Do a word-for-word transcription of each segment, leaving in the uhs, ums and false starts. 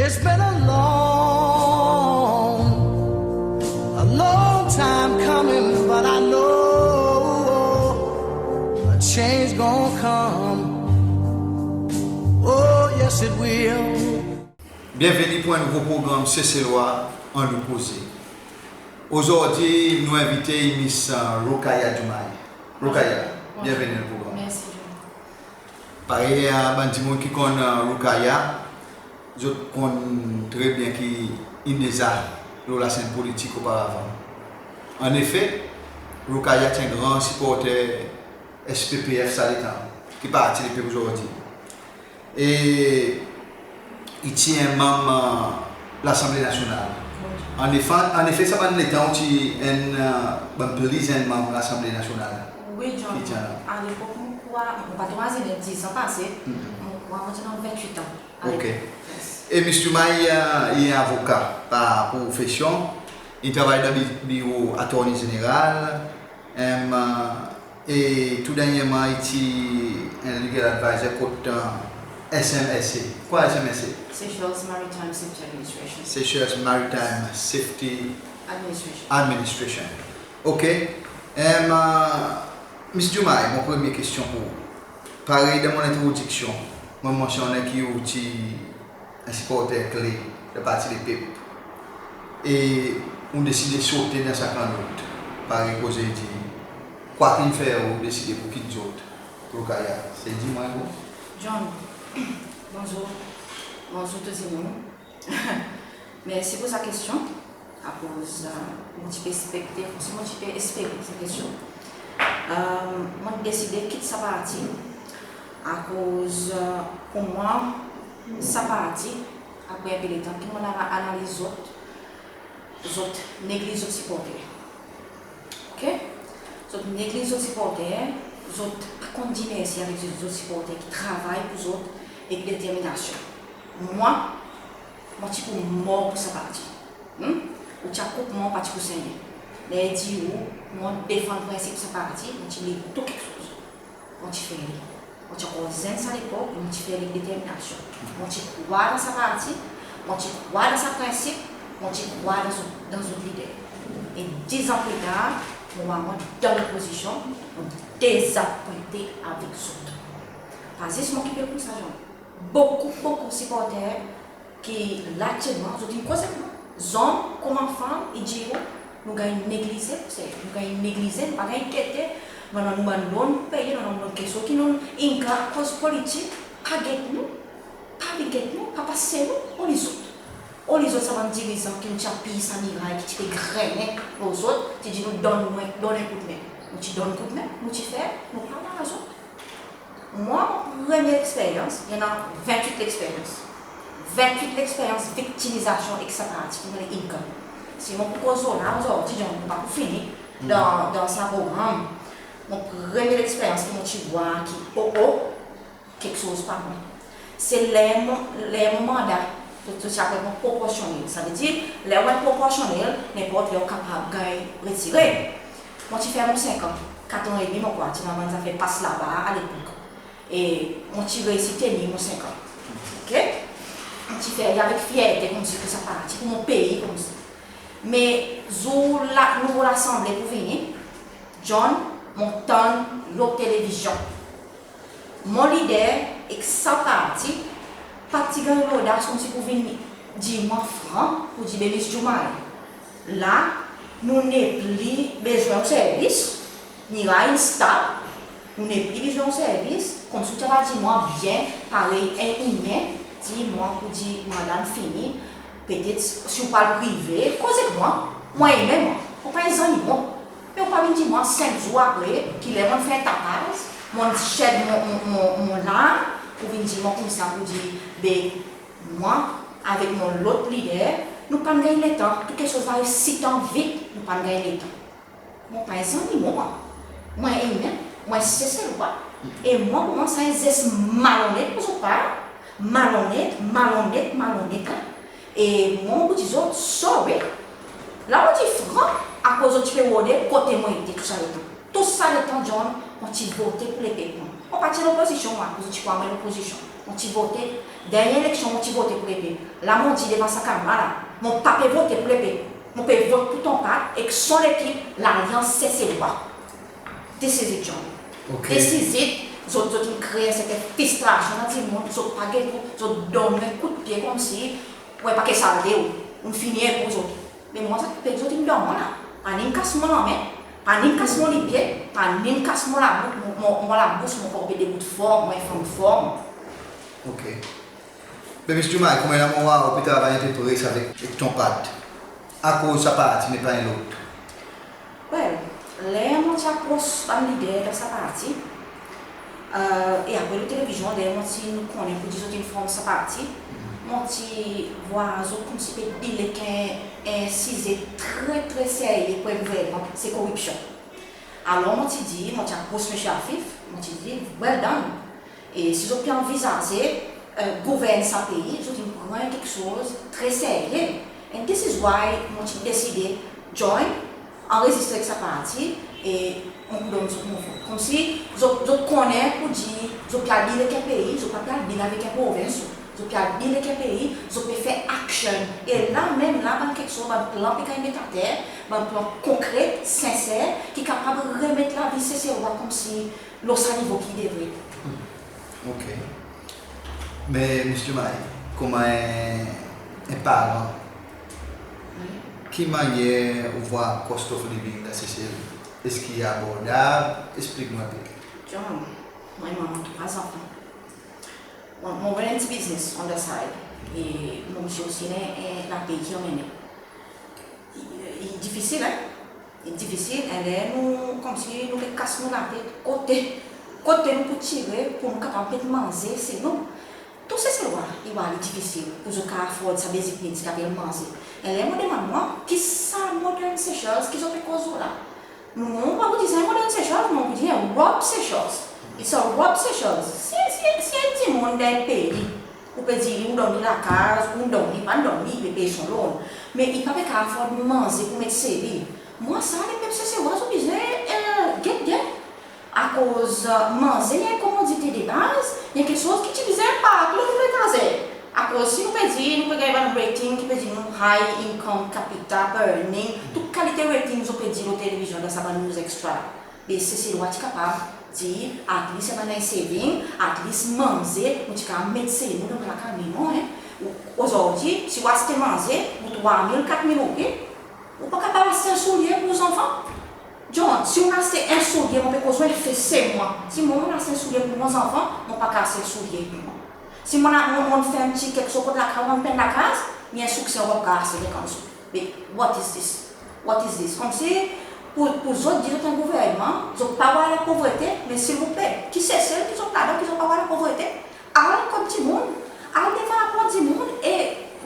It's been a long, a long time coming, but I know a change gonna come. Oh, yes, it will. Byenveni pour en nouvo progranm Seselwa Annou Koze. Ozordi nou envite Miss, uh, Roukaya Diomaye. Roukaya, byenveni dan progranm. Mersi, John. Parey, uh, bann dimoun ki konn, uh, Roukaya, zot konn tre byen ki in deza lo lasenn politik oparavan. Annefe, Roukaya ti en gran siporter S P P F sa letan, ki Parti Lepep ozordi. E i ti en manm, uh, Lasanble Nasyonal. Annefe, annefe sa bann letan ou ti enn, uh, bann pli zenn manm Lasanble Nasyonal. Wi, John. Ki ti annan. A lepok mon krwar, mon pa tro mazinen, diz an pase, mon krwar mon ti annan vennwit an. Ok. Yes. E Miss Diomaye, uh, i en avoka par profesyon, i travay dan bi-, biro Attorney General, em, uh, e tou dernyerman i ti en legal advisor kot, uh, S M S A. Kwa S M S A? Seychelles Maritime Safety Administration. Seychelles Maritime Safety Administration. Administration. Ok. Em, uh, Miss Diomaye, mon premye kestyon pour ou. Parey dan mon lentrodiksyon, mon mansyonnen ki ou ti en siporter kle dan Parti Lepep. E ou deside sote dan sa kan lot, parey koze i dir, kwa ki'n fer ou deside pour kit zot, Roukaya? Se dir mwan, bon. John, bonzour. Bonzour tou dimoun. Mersi pour sa kestyon. Akoz, uh, mon ti pe ekspekte, si mon ti pe espere sa kestyon. Uh, mon deside kit sa parti. Akoz, uh, pour mwan, sa parti, apre en pe letan, ki mon analiz zot, zot negliz zot siporter. Ok? Zot negliz zot siporter, zot pa konn dir mersi avek zot, zot siporter ki travay pour zot ek determinasyon. Mwan, mon ti pou mor pour sa parti. Hmm? Ou ti a koup mwan, ou pa ti pou senyen. Ler i dir ou, mon defann prensip sa parti, mon ti li tou keksoz. Mon ti fer li. Mon ti ankor zenn sa lepok, mon ti fer li ek determinasyon. Mon ti krwar dan sa parti, mon ti krwar dan sa prensip, mon ti krwar dan zot, dan zot lider. E diz an pli tar, mon war mwan dan lopozisyon, mon dezapwente avek zot. Pa zis mwan ki pe koz sa, John. Bokou, bokou siporter ki la aktyelman, zot in koz ek mwan. Zonm konman fanm, i dir ou, nou ganny neglize, se, nou ganny neglize, nou pa ganny gete, nou annan nou bann lon peye, nou annan nou bann keksoz ki nou inkapab koz politik, pa get nou, pa vin get nou, pa pas nou, oli zot. Oli zot sa bann dirizan ki nou ti apiy sa miray ki ti pe grennen lo zot, ti dir nou donn mwan, donn en koudmen. Nou ti donn koudmen, nou ti fer, nou pa war zot. Mwan, mon premye leksperyans, i annan vennwit leksperyans. Vennwit leksperyans viktimizasyon ek sa parti ki mon le inkapab. Si mon pou koz lo la ozordi, John, mon pa pou fini dan, dan sa progranm. Mon premye leksperyans ki mon ti war ki, o, o, keksoz pa bon. Se ler mon, ler mon manda, tou, tou sa pe pran proporsyonnel. Savedir, ler ou en proporsyonnel, nenport ler ou kapab ganny retire. Mon ti fer mon senk an, kat an edmi mon krwar, ti annan bann zafer pas laba alepok. E mon ti reisi tenir mon senk an. Ok? Mon ti fer li avek fyerte koumsi pour sa parti, pour mon pei koumsi. Me zour la, nouvo Lasanble pou vini, John, mon tann lo televizyon. Mon lider ek sa parti pa ti ganny lodas koumsi pour vin dir mwan fran pour dir, be Miss Diomaye, la nou nepli bezwen ou servis, miray in stab, nou nepli bezwen ou servis, koumsi ou ti ava dir mwan byen, parey en imen, dir mwan pour dir mandan fini, petet si ou pa al prive, koz ek mwan, mwan imen mwan, mon pa en zannimo. Me ou pa vin dir mwan senk zour apre, ki ler mon'n fer tapaz, mon'n shed mon, mon, mon, mon larm, ou vin dir mwan koumsa pour dir, be mwan, avek mon lot lider, nou pa'n ganny letan, tou keksoz ariv sitan vit, nou pa'n ganny letan. Mon pa en zannimo mwan. Mwan imen, mwan Seselwa. E mwan, pour mwan sa en zes malonnet pour zot par. Malonnet, malonnet, malonnet, en. E mwan, mon pou dir zot, sorry. La mon dir fran, akoz zot ti pe rode kote mon ete tou sa letan. Tou sa letan, John, mon ti vote pour lepep mwan. Mon pa ti lopozisyon mwan, akoz zot ti krwar mwan lopozisyon. Mon ti vote, dernyen eleksyon mon ti vote pour lepep. La mon dir devan sa kamera la, mon pa pe vote pour lepep. Mon pe vot pour Ton Pat ek son lekip, Lalyans Seselwa. This is it, John. This is it. Zot, zot in kree serten fristrasyon dan dimoun, zot pa get ou, zot donn ou en koudpye konmsi, ou en pake salte ou, ou'n fini ek ou zot. Me mwan sa ki pe zot in donn mwan la, pa ni'n kas mon lanmen, pa ni'n kas mon lipye, pa ni'n kas mon labou-, mon, mon, mon labous, mon pa pe debout for, mon en fanm for. OK. Me Miss Diomaye, konman la mon war ou pe travay en pe pres avek, ek Ton Pat. Akoz sa parti me pa en lot? Well, ler mon ti apros bann lider dan sa parti, e, e apre lo televizyon, ler mon ti konnen pour dir zot in form sa parti, mon ti war zot konmsi pe deal ek en, en size tre, tre serye pour en gouvernman, se koripsyon. Alor mon ti dir, mon ti apros Msye Afif, mon ti dir, well done. E si zot pe anvizaze, e, gouvern sa pei, zot in pran keksoz tre serye. And this is why mon ti deside join, anrezistre ek sa parti, e mon pou donn zot mon vot. Konmsi zot, zot konnen pour dir, zot pe al deal ek en pei, zot pa pe al deal avek en provens, zot pe al deal ek en pei, zot pe fer aksyon. E la menm la, bann keksoz, bann plan pe ganny met ater, bann plan konkre, senser, ki kapab remet lavi Seselwa konmsi lo sa nivo ki i devret. OK. Me Miss Diomaye, konman en, en paran, ki mannyer ou war cost of living dan Sesel? Eski i abordab? Eksplik nou en pe. John, mwan, mwan, mon trwa zanfan. Mon, mon run en pti biznes on the side. E mon msye osi, e, e, lapey ki anmennen. I, i difisil, en? I difisil, e ler nou, konmsi nou pe kas nou latet, kote, kote nou pou tire pour nou kapab met manze se nou. Tou Seselwa i war li difisil pour zot kapab afford sa basic needs ki apel manze. E ler mon demann mwan, ki sa Modern Seychelles ki zot pe koz lo la? Nou, mon pa pou dir sa en Modern Seychelles, mon pou dir en rob Seychelles. It's a rob Seychelles. Si, si, si en dimoun dan en pei, ou pe dir li, ou donn li lakaz, ou donn li, pa donn li, i pe pey son loan. Me i pa pe kapab afford manze pour met se li. Mwan sa, lepep Seselwa, zot bezwen, e, get, get. Akoz, e, manze i en komodite de baz, i en keksoz ki itilize partou lo tou letazer. Akoz si nou pe dir, nou pe ganny bann rating ki pe dir nou high income, capita earning, tou kalite rating zot pe dir lo televizyon dan sa bann News Extra. Be Seselwa ti kapab dir, at least i annan en saving, at least manze, nou ti kapab met se nou dan lakaz nou, en. Ozordi, si ou aste manze pour trwa mil, kat mil roupi, ou pa kapab aste en soulye pour ou zanfan. John, si ou'n aste en soulye, mon pe koz ou en fe se mwan. Si mwan, mon aste en soulye pour mon zanfan, mon pa kapab aste en soulye pour mwan. Si mon, mon, mon fer en pti keksoz kot lakaz, mon penn lakaz, ni en soukse mon pa kapab aste lekann sou. Be, what is this? What is this? Konmsi, pour, pour zot dir zot en gouvernman, zot pa war lapovrete, me silvouple, ki Sesel ki zot ladan, ki zot pa war lapovrete? Al kot dimoun, al devan laport dimoun e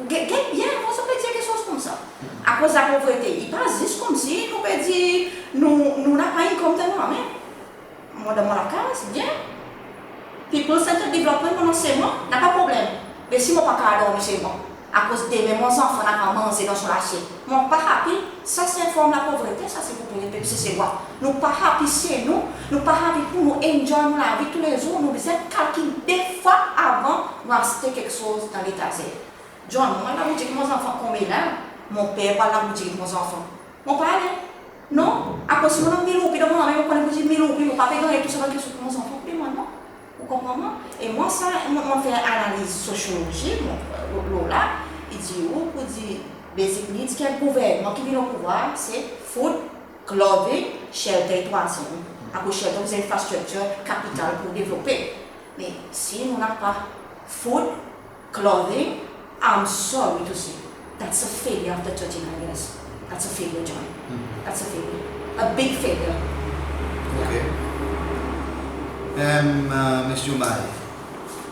get, get byen avan zot pe dir keksoz koumsa. Akoz lapovrete, i pa zis konmsi nou pe dir nou, nou napa income dan nou lanmen. Mwan dan mon lakaz, byen. People Centered Development, mon annan se mwan, napa problenm. Me si mon pa kapab dormi se mwan, akoz demen mon zanfan napa manze dan son lasyet, mon pa happy. Sa se en form lapovrete sa, silvouple, lepep Seselwa. Nou pa happy se nou, nou pa happy pour nou enjoy nou lavi toulezour, nou bezwen kalkil de fwa avan nou aste keksoz dan letazer. John, mon al laboutik mon zanfan konmela, mon per pour al laboutik mon zanfan. Mon pa ale. Non, akoz si mon annan mil roupi dan mon lanmen, mon konnen pour dir mil roupi, mon pa pe ganny tou sa bann keksoz pour mon zanfan, pour demann mwan. Ou konpran mwan? E mwan sa, mon, mon fer analiz sosyoloji, mon, lo, lo la, i dir ou pour dir basic needs ki en gouvernman ki vin o pouvwar, se food, clothing, shelter e trwazyenm. Akoz shelter, ou bezwen infrastructure, kapital pour devlope. Me si nou napa food, clothing, I'm sorry to say, that's a failure after thirty-nine years. That's a failure, John. That's a failure. A big failure. OK. Em, e, Miss Diomaye,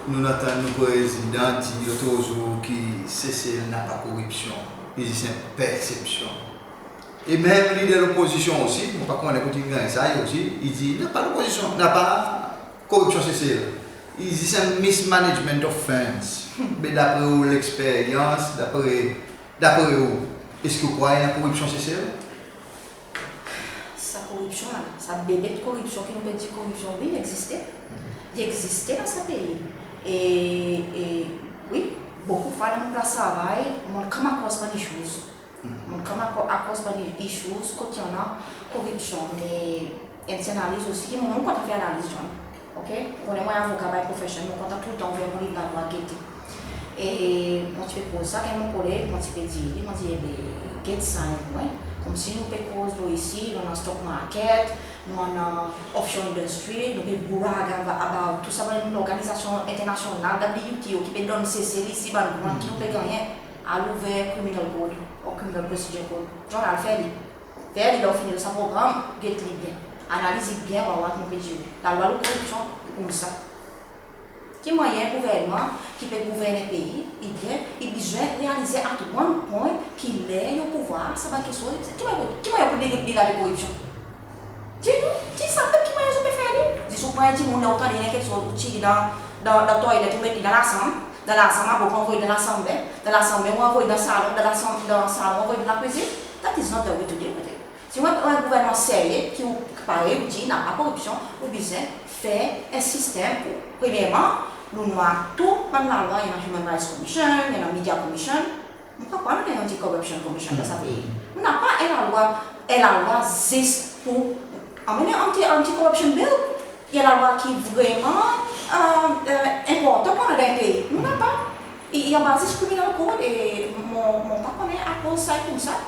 nou'n antann nou prezidan dir lotrozour ki Sesel napa koripsyon. I zis en persepsyon. E menm lider lopozisyon osi, mon pa konnen kot in ganny sa, li osi, i dir napa lopozisyon, napa koripsyon Sesel. I zis en mismanagement of funds. Me dapre ou leksperyans, dapre, dapre ou, eski ou krwar i annan koripsyon Sesel? Sa koripsyon la, sa bebet koripsyon ki nou pe dir koripsyon, wi, i egziste. I egziste dan sa pei. E, e wi, bokou fwa dan mon plas travay mon come across bann issues. Mon come across bann issues kot i annan koripsyon, me en ti analiz osi, mon, mon kontan fer analiz, John. OK? Ou konnen mwan avoka by profession, mon kontan toultan ouver mon liv lalwa gete. E mon ti pe poz sa, ganny mon koleg, mon ti pe dir li, mon dir, ebe, get sa en pwen. Konmsi nou pe koz lo isi, nou annan stock market, nou annan offshore industry, nou pe brag about tou sa bann lorganizasyon enternasyonal, WTO, ki pe donn Sesel isi bann grant ki nou pe gannyen. Al ouver criminal code or criminal procedure code. John, al fer li. Fer li, ler ou fini lo sa progranm, get li byen. Analiz li byen, ou a war ki mon pe dir ou. Lalwa lo koripsyon i koumsa. Ki mannyer gouvernman ki pe gouvern en pei i byen, i bezwen realize at one point ki ler i o pouvwar, sa bann keksoz, ki mannyer, ki mannyer pou deal avek koripsyon? Dir nou, dir sa pep ki mannyer zot pe fer li. Zis ou pran en dimoun, ler ou tande en keksoz, ou tir li dan, dan, dan toilet, ou met li dan lasanm, dan lasanm apre ou anvoy dan lasanm, dan lasanm ou anvoy dan salon, dan lasanm, dan salon ou anvoy dan lakwizin. That is not the way to deal with it. Si ou en gouvernman serye ki ou, parey ou dir, napa koripsyon, ou bezwen fer en sistenm pou, premyerman, nou war tou bann lalwa, i annan Human Rights Commission, i annan Media Commission. Mon pa krwar nou annan en Anti-Corruption Commission dan sa pei. Nou napa en lalwa, en lalwa zis pou, I mean, anti, Anti-Corruption Bill, en lalwa ki vreman, e, e, enportan pou annan dan en pei. Nou napa. I, i anba zis criminal code, e mon, mon pa konnen akoz sa i koumsa.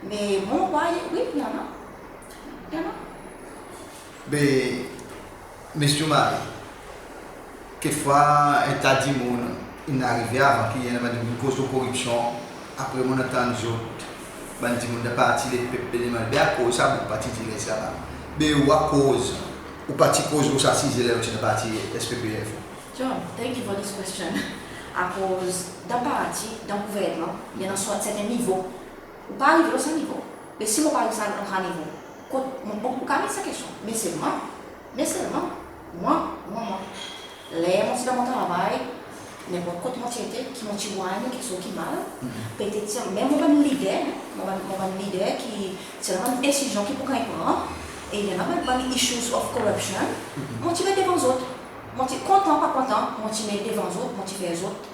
Me mon krwar, wi, i annan. I annan. Be, Mister Marie, kekfwa en ta dimoun in arive avan ki i annan bann dimoun koz lo koripsyon, apre mon antann zot, bann dimoun dan Parti Lepep pe demande, be akoz sa boug pa ti dir ler sa la? Be ou akoz ou pa ti koz lo sa size ler ou ti dan parti S P P F? John, thank you for this question. Akoz dan parti, dan gouvernman, i annan serten nivo. Ou pa arive lo sa nivo. Me si mon pa ariv sa, lo sa nivo, kot mon, mon, ou kapab met sa kestyon. Me selman, me selman, mwan, mwan, mwan, ler mon ti dan mon travay, nenport kot mon ti ete, ki mon ti war en keksoz ki mal, petet menm mon bann lider, mon bann, mon bann lider ki, selman bann desizyon ki pou ganny pran, e i annan bann, bann issues of corruption, mon ti met devan zot. Mon ti kontan, pa kontan, mon ti met devan zot, mon ti fer zot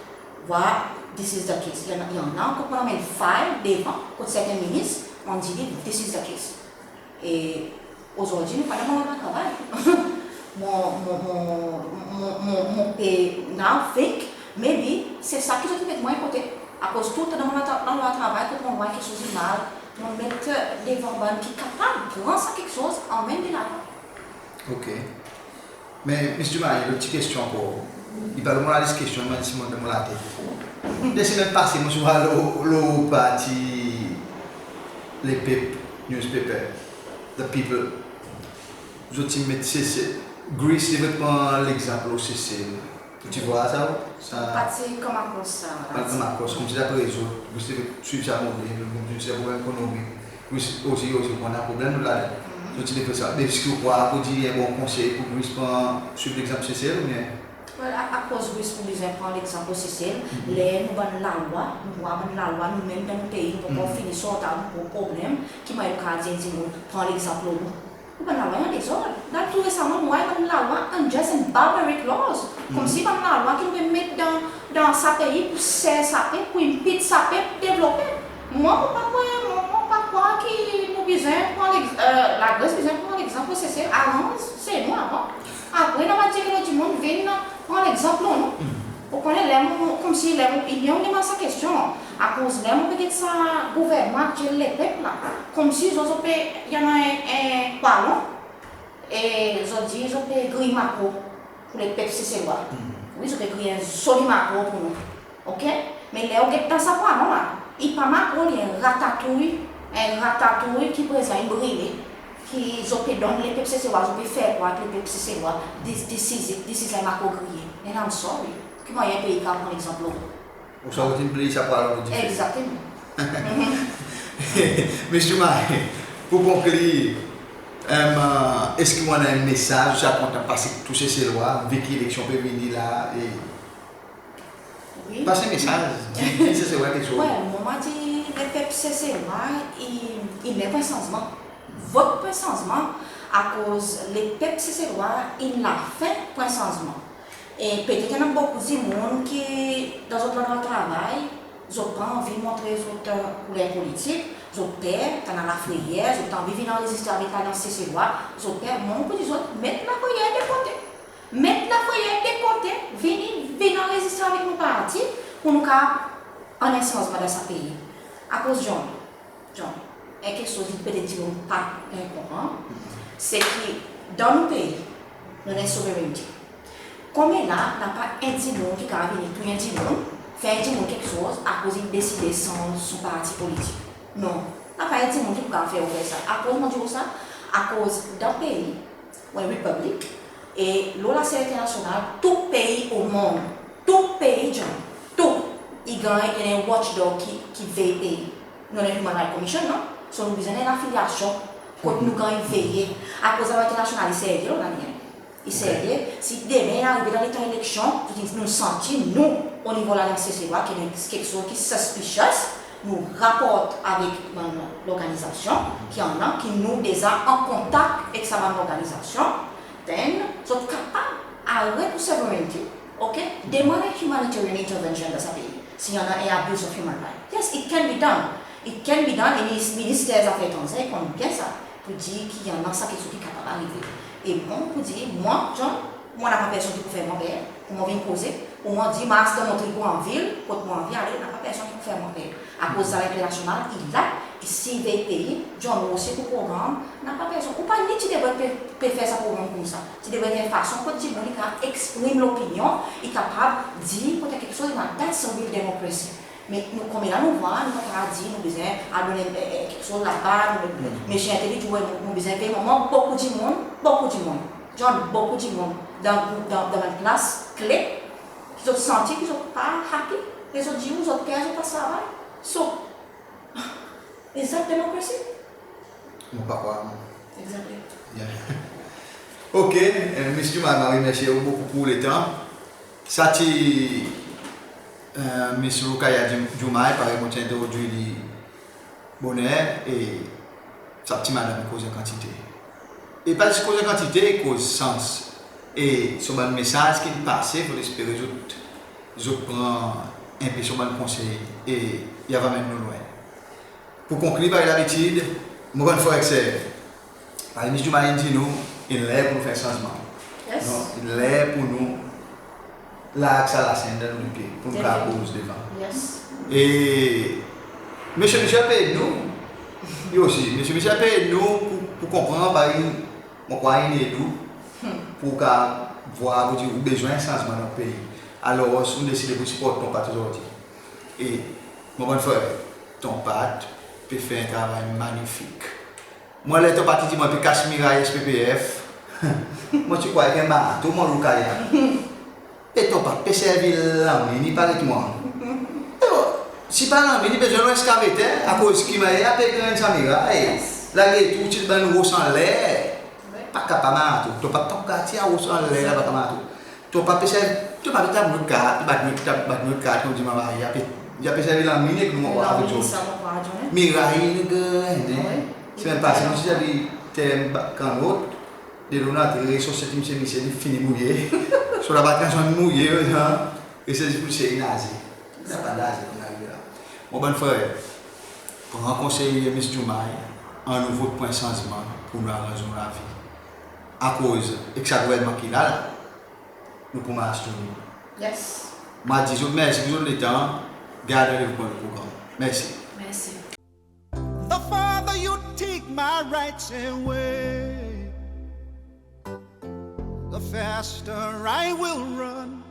war, this is the case. I annan, i annan kot mon anmenn file devan, kot serten minis, mon dir li, this is the case. E ozordi, mon pa dan mon landrwa travay. Mon, mon, mon, mon, mon, mon pe now think, maybe, se sa ki zot ti met mwan en kote. Akoz toultan dan mon landrwa, landrwa travay, kot mon war keksoz i mal, mon met devan bann ki kapab pran sa keksoz, anmenn li ladan. OK. Me, Mister Marie, lot ti kestyon ankor. I pa lo mon lalis kestyon, me si mon dan mon latet. De semenn pase, mon ti war lo, lo parti Lepep newspaper, The People. Zot ti met Sesel, Greece devret pran legzanp lo Sesel. Ou ti war sa, ou? Sa pa ti come across sa. Pa ti come across. Konmsi dapre zot, Greece devret swiv sa model, konmsi sa problenm ekonomik. Greece osi, osi, ou konn problenm ladan. Zot ti devret fer sa. Me eski ou krwar pou dir en bon konsey pou Greece pran, swiv legzanp Sesel oubyen? Well, a, akoz Greece pou bezwen pran legzanp Sesel, ler nou bann lalwa, nou war bann lalwa, nou menm dan nou pei, nou pa ankor fini sort out nou problenm, ki mannyer nou kapab dir dimoun pran legzanp lo nou? Ou bann lalwa i an dezord. La tou resaman, mon war bann lalwa unjust and barbaric laws. Konmsi bann lalwa ki nou pe met dan, dan sa pei pou ser sa pep, pou enpid sa pep devlope. Mwan, mon pa krwar, mon, mon pa krwar ki nou bezwen pran legz-, e, Lagres bezwen pran legzanp Sesel, avan, se nou avan. Apre, nou ava dir lot dimoun vin pran legzanp lo nou. Ou konnen, ler mon, konmsi ler mon, i byen ou demann sa kestyon, akoz ler mon pe get sa gouvernman aktyel Lepep la, konmsi zot, zot pe, i annan en, en pwalon, e zot dir zot pe griy makro pou lepep Seselwa. Wi, zot pe griy en zoli makro pou nou. OK? Me ler ou get dan sa pwalon la, i pa makro, i en ratatouy, en ratatouy ki prezan i brile, ki zot pe donn lepep Seselwa, zot pe fer krwar lepep Seselwa, this, this is it, this is en makro griye. And I'm sorry. Ki mannyer en pei kapab pran legzanp lo ou? Ouswa zot in bliy sa pwalon, zot in fer. Egzakteman. Mister Marie, pou konklir, em, eski ou annan en mesaz ou ti a kontan pase tou Seselwa, vi ki eleksyon pe vini la, e Wi. Pas en mesaz, dir, dir Seselwa keksoz. Well, mon a dir lepep Seselwa, i, i ler pou en sanzman. Vot pou en sanzman, akoz lepep Seselwa in lafen pou en sanzman. E petet i annan bokou dimoun ki dan zot landrwa travay, zot pa anvi montre zot kouler politik, zot per, zot annan lafreyer, zot anvi vin anrezistre avek Lalyans Seselwa, zot per. Mwan mon pou dir zot, met lafreyer de kote. Met lafreyer de kote, vini, vin anrezistre avek nou parti, pour nou kapab annan sanzman dan sa pei. Akoz John, John, en keksoz ki petet dimoun pa ganny konpran, se ki dan nou pei, nou annan sovereignty. Konmela, napa en dimoun ki kapab vini touy en dimoun, fer en dimoun keksoz, akoz in deside sanz son parti politik. Non, napa en dimoun ki pou kapab fer ou fer sa. Akoz mon dir ou sa? Akoz dan pei, ou en republic, e lo lasenn enternasyonal, tou pei o monn, tou pei, John, tou, i ganny en watchdog ki, ki vey pei. Nou annan Human Rights Commission, non? So nou bezwen en afilyasyon kot nou ganny veye. Akoz lasenn enternasyonal i serye lo laliny. I serye, si demen i arive dan letan eleksyon, nou santi nou, o nivo Lalyans Seselwa, ki annan keksoz ki suspicious, nou raport avek bann lorganizasyon ki annan, ki nou deza an kontak ek sa bann lorganizasyon, then zot kapab aret ou sovereignty, ok? Demann en humanitarian intervention dan sa pei, si i annan en abuse of human right. Yes, it can be done. It can be done, e minis, minister zafer etranze i konn byen sa, pour dir ki i annan sa keksoz ki kapab arive. E mwan pou dir, mwan, John, mwan napa personn ki pou fer mwan per, pour mwan vin koze, pour mwan dir, mars dan mon trip, mon anvi, kot mon anvi ale, napa personn ki pou fer mwan per. Akoz sa enternasyonal i la, i sirvey pei, John, ou osi pou progranm, napa personn. Ou pa ni ti devret pe, pe fer sa progranm koumsa. Ti devret en fason kot dimoun i kapab eksprim lopinyon, i kapab dir kot en keksoz, that's a real democracy. Me nou, konmela nou war, nou pa kapab dir nou bezwen al donn, e, e, keksoz laba, nou, nou, mesye entel i dir, wi, nou, nou bezwen pey. Mwan, bokou dimoun, bokou dimoun, John, bokou dimoun dan, dan, dan bann plas kle, ki zot santi ki zot pa happy, e zot dir ou zot per, zot pa travay. So, is that democracy? Mon pa krwar, mwan. Exactly. Yeah. Ok, e, Miss Djoumaye, mon remersye ou bokou pour letan. Sa ti, e, Miss Roukaya Djou-, Djoumaye, parey mon ti entrodwir li boner, e sa pti madanm i koz an kantite. E pa zis koz an kantite, i koz sans. E son bann mesaz ki'n pase, fodre espere zot, zot pran en pe son bann konsey, e i ava menn nou lwen. Pour konklir, parey labitid, mon bann frer ek ser, parey Miss Djoumaye in dir nou, in ler pour nou fer sanzman. Yes. Non, in ler pour nou larg sa lasenn dan nou pye, pour nou kapab bouz devan. Yes. E Mesye Michel pe ed nou, li osi, Mesye Michel pe ed nou pour, pour konpran, parey mon krwar in ed ou, pour kapab war, pour dir ou bezwen sanzman dan pei. Alors, nou deside pour siport Ton Pat ozordi. E mon bann frer, Ton Pat pe fer en travay manifik. Mwan, ler Ton Pat i dir mwan pe kas miray S P P F, mon ti krwar avek en marto, mon, Roukaya. E Ton Pat pe servi lanmen, i paret mwan. E bon, si pa lanmen, i bezwen en ekskavater, akoz ki mannyer i pe grenn sa miray. Yes. Lage tou, ti bann ros anler. Wi. Pa kapab marto. Ton Pat pa kapab tir ros anler la, pa kapab marto. Ton Pat pe servi, Ton Pat pe tab nou kart, bat nou, tab, bat nou kart, nou dir, mama, i pe, i pe servi lanmen ek nou avek zot. Lanmen, sa, mon krwar, John, en? Miray i grenn, en? Wi. Semenn pase, mon ti servi term ba, kannot, delo in antre, resosyet misye, misye, li fini mouye. So, labat kanson mouye, en? E se zis pour sey naze. Napa naze pour arive la. Mon bann frer, pran konsey Miss Djoumaye, annou vot pour en sanzman pour nou aranz nou lavi. Akoz, ek sa gouvernman ki la la, nou pou mars tou nou. Yes. Mon dir zot mersi pour zot letan, gard randevou pour progranm. Mersi. Mersi. The farther you take my rights away, the faster I will run.